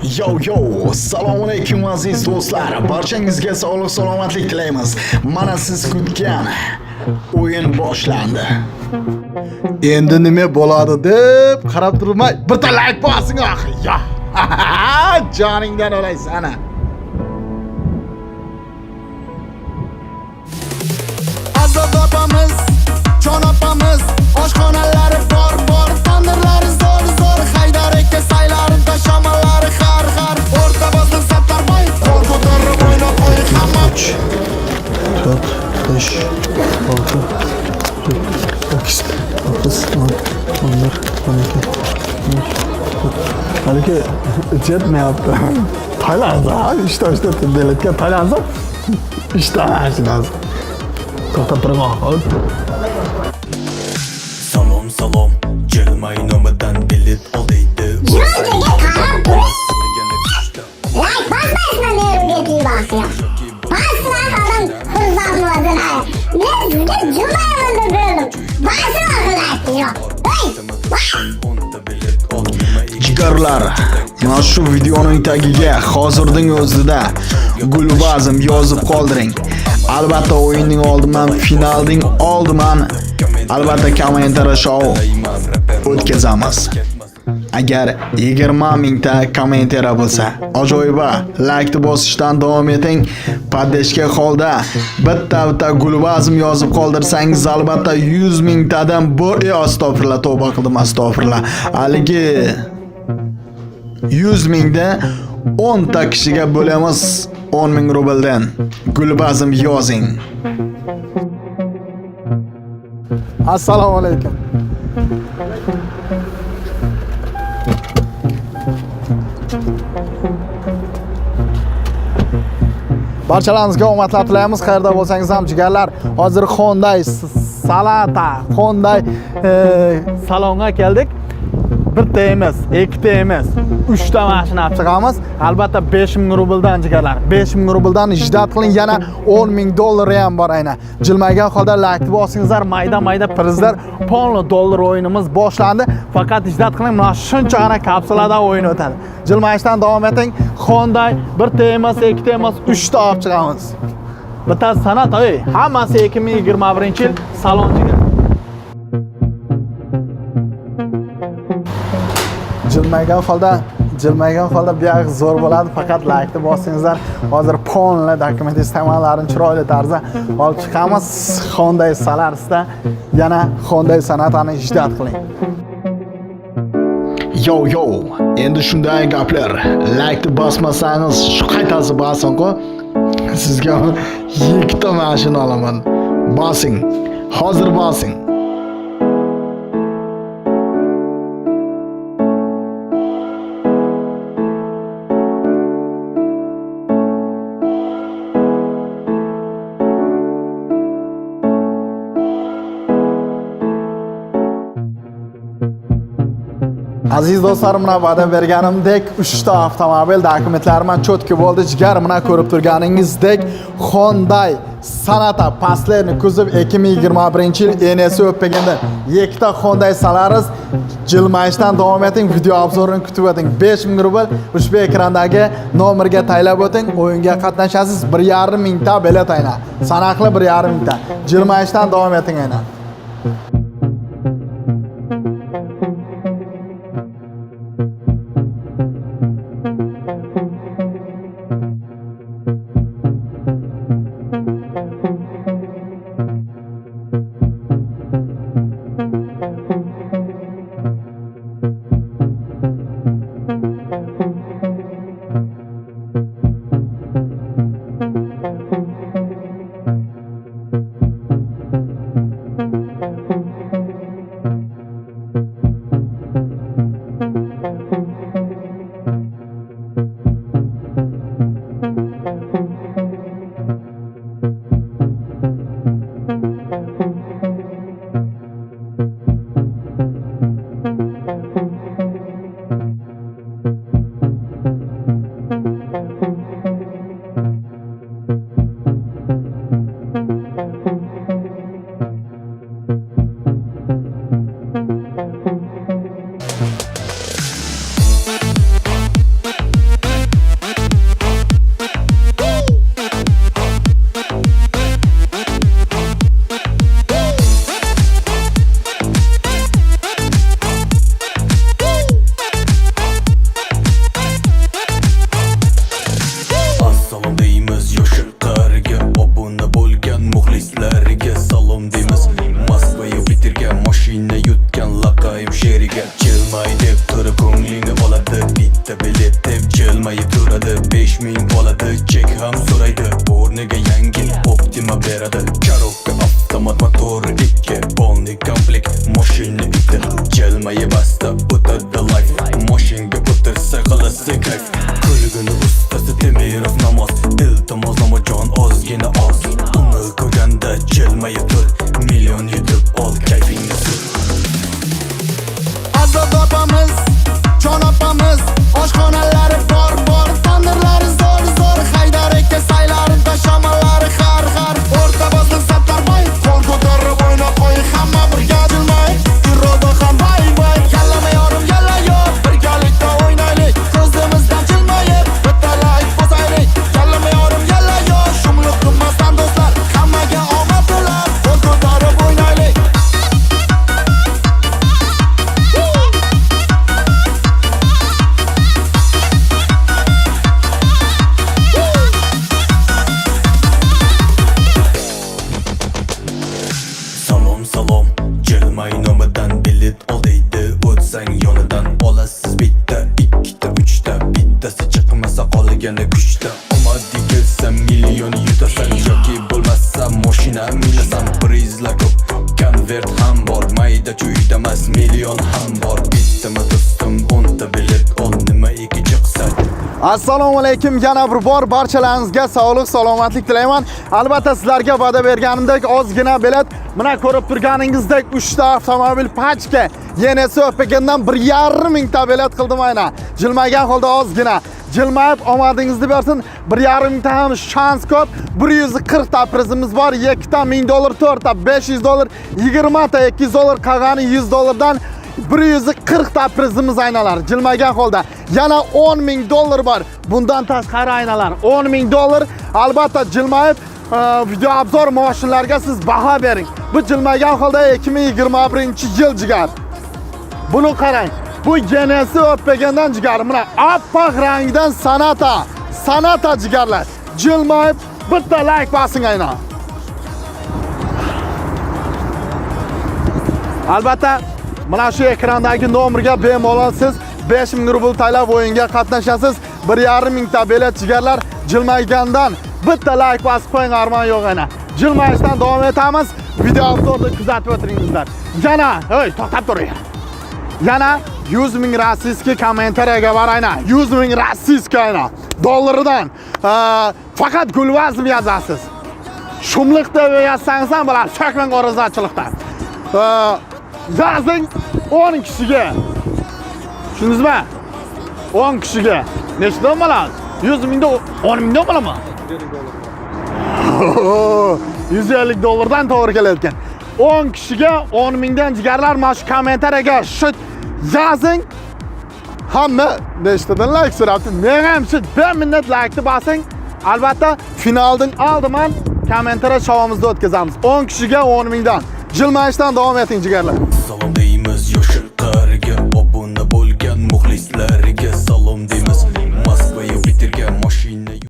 Yo yo, assalomu alaykum aziz do'stlar. Barchangizga sog'lik salomatlik tilaymiz. Mana siz kutgan o'yin boshlandi. Endi nima bo'ladi deb qarab turmay, bitta like bosing axir. Ya. Joningdan olaysan. Azod opamiz, jon opamiz, oshxonalari bor bor, tandirlari zo'r zo'r, Haydar aka saylarida shamolari har har, o'rta bozor Sattorboy, qo'l ko'tarib o'ynab qo'y hamma. 3, 4, 5, 6, 8, 9, 10, 11, 12, 13, 14. Halbuki yetmayapti. Taylansa, uchta uchta delatga taylansa, uchta mashinasi. To'xtab turing oxir. Salom salom, jilmay nomidan bilet ol deydi. Yo'lga qarab turib, like bosmaysizmi nervga tegmoqchi. Bosma odam xursand bo'ladi. Men sizga jumaman deb berdim. Bosma like yo'q. Ey, bos! Jigarlar, mana shu videoning tagiga hozirning o'zida Gulbazm yozib qoldiring. Albatta o'yinning oldiman, finalning oldiman albatta kommentariy shou o'tkazamiz. Agar 20 mingta kommentariy bo'lsa, ajoyiba, like bosishdan davom eting. Podeshka holda bitta-bitta Gulbazm yozib qoldirsangiz, albatta 100 mingtadan bu astag'firullah, tavba qildim, astag'firullah. Haligi 100 mingda 10 ta kishiga bo'lamiz 10 ming rubldan. Gulbazm yozing. Assalomu alaykum. Barchalaringizga omadlar tilaymiz. Qayerda bo'lsangiz ham jigarlar, hozir Hyundai Salata, Hyundai salonga keldik. Bitta emas, ikkita emas, uchta mashina olib chiqamiz. Albatta 5000 rubldan jigarlar. 5000 rubldan ijdat qiling, yana 10 ming dollari ham bor aynan. Jilmaygan holda like bosingizlar, mayda-mayda prizlar, polni dollar o'yinimiz boshlandi. Faqat ijdat qiling, mana shunchagina kapsulada o'yin o'tadi. Jilmayishdan davom eting. Hyundai bitta emas, ikkita emas, uchta olib chiqamiz. Bittasi san'at, ey, hammasi 2021-yil salon jigar. Jilmaygan holda, jilmaygan holda buyog'i zo'r bo'ladi. Faqat laykni bosingizlar. Hozir polni dokument sistemalarini chiroyli tarzda olib chiqamiz. Hyundai Solarisda yana Hyundai Sonatani ijdat qiling. Yo yo, endi shunday gaplar. Like bosmasangiz, shu qaytasi bosing-ku. Sizga ikkita mashina olaman. Bosing. Hozir bosing. Aziz do'stlar, mana va'da berganimdek 3 ta avtomobil dokumentlarim cho'tki bo'ldi. Jigar, mana ko'rib turganingizdek Hyundai Sonata Paslerni kuzov 2021-yil NS o'paganda ikkita Hyundai Solaris. Jilmayishdan davom eting, video obzorini kutib o'ting. 5000 rubl ushbu ekrandagi nomerga taylab o'ting, o'yinga qatnashasiz. 1,5 mingta bilet aynan. Sanoqli 1,5 mingta. Jilmayishdan davom eting aynan. Jilmayib turadi, 5000 oladi, chek ham so'raydi. O'rniga yangi Optima beradi. Коробка avtomat, motori ikki, полный комплект, moshina iti. Jilmayib asta o'tadi life. Moshinga o'tirsa qilasi kayf. Kulgini ustasi Temirov Namoz. Iltimos, Namojon, ozgina oz. Uni ko'rganda jilmayib tur. Million yutib ol, kayfingni sur. Azod opamiz, jon opamiz, oshxonalari bor bor, tandirlari zo'r zo'r, Haydar aka saylarida shamollari har har. O'rta bozor Sattorboy, qo'l ko'tarib o'yna qo'y, hamma birga jilmay, Iroda ham bay bay, yallama yorim yalla yor, birgalikda o'ynaylik, ko'zimizdan jilmayib, bitta layk bosaylik, yallama yorim yalla yor, shumlik qilmasdan do'stlar, hammaga omad tilab, qo'l ko'tarib o'ynaylik. Salom, salom, jilmay nomidan bilet ol deydi. O'tsang yonidan olasiz bitta, ikkita, uchta. Bittasi chiqmasa, qolgani kuchta. Omadi kelsa, million yutasan yoki bo'lmasa moshina minasan. Prizlar ko'p, konvert ham bor, mayda chuydamas, million ham bor. Bittami, do'stim, 10 ta bilet ol, nima iki chiqsa. Assalomu alaykum, yana bir bor barchalaringizga sog'lik, salomatlik tilayman. Albatta, sizlarga va'da berganimdek, ozgina bilet, mana ko'rib turganingizdek 3 ta avtomobil pachka Yenesi o'ppagandan 1,5 mingta bilet qildim aynan. Jilmaygan holda ozgina jilmayib omadingizni bersin. 1,5 mingta ham shans ko'p. 140 ta prizimiz bor. 2 ta 1000 dollar, 4 ta 500 dollar, 20 ta 200 dollar, qolgani 100 dollardan. 140 ta prizimiz aynalar jilmaygan holda. Yana 10 ming dollar bor. Bundan tashqari aynalar 10 ming dollar. Albatta, jilmayib video обзор mashinalarga siz baho bering. Bu jilmaygan holda 2021 yil, jigar. Buni qarang. Bu Genesi o'tmagandan, jigar. Mana oppoq rangidan Sonata. Sonata, jigarlar. Jilmayib bitta like bosing aynan. Albatta, mana shu ekrandagi nomerga bemalol siz 5000 rubl taylab o'yinga qatnashasiz. 1,5 mingta bilet, jigarlar, jilmaygandan bitta like bosib qo'ying, armon yo'q ana. Jilmayishdan davom etamiz. Video обзор ni kuzatib o'tiringizlar. Yana, hey, to'xtab turing. Yana 100 ming российский kommentariyaga bor aynan. 100 ming российский aynan. Dollaridan faqat Gulvazm yozasiz. Shumliq deb yozsangiz ham bo'ladi, so'kmang o'rozachilikdan. Yozing 10 kishiga. Tushundingizmi? 10 kishiga. Nechtadan bo'ladi? 100 mingda 10 mingdan bo'ladimi? 150 dollardan to'g'ri keladi ekan. 10 kishiga 10 mingdan, jigarlar, mana shu kommentariyaga shu yozing. Hamma nechtadan like so'rabdi. Men ham shu 1 minut like'ni bosing. Albatta, finaldan oldiman kommentariya shovimizda o'tkazamiz. 10 kishiga 10 mingdan. Jilmayishdan davom eting, jigarlar. Salom.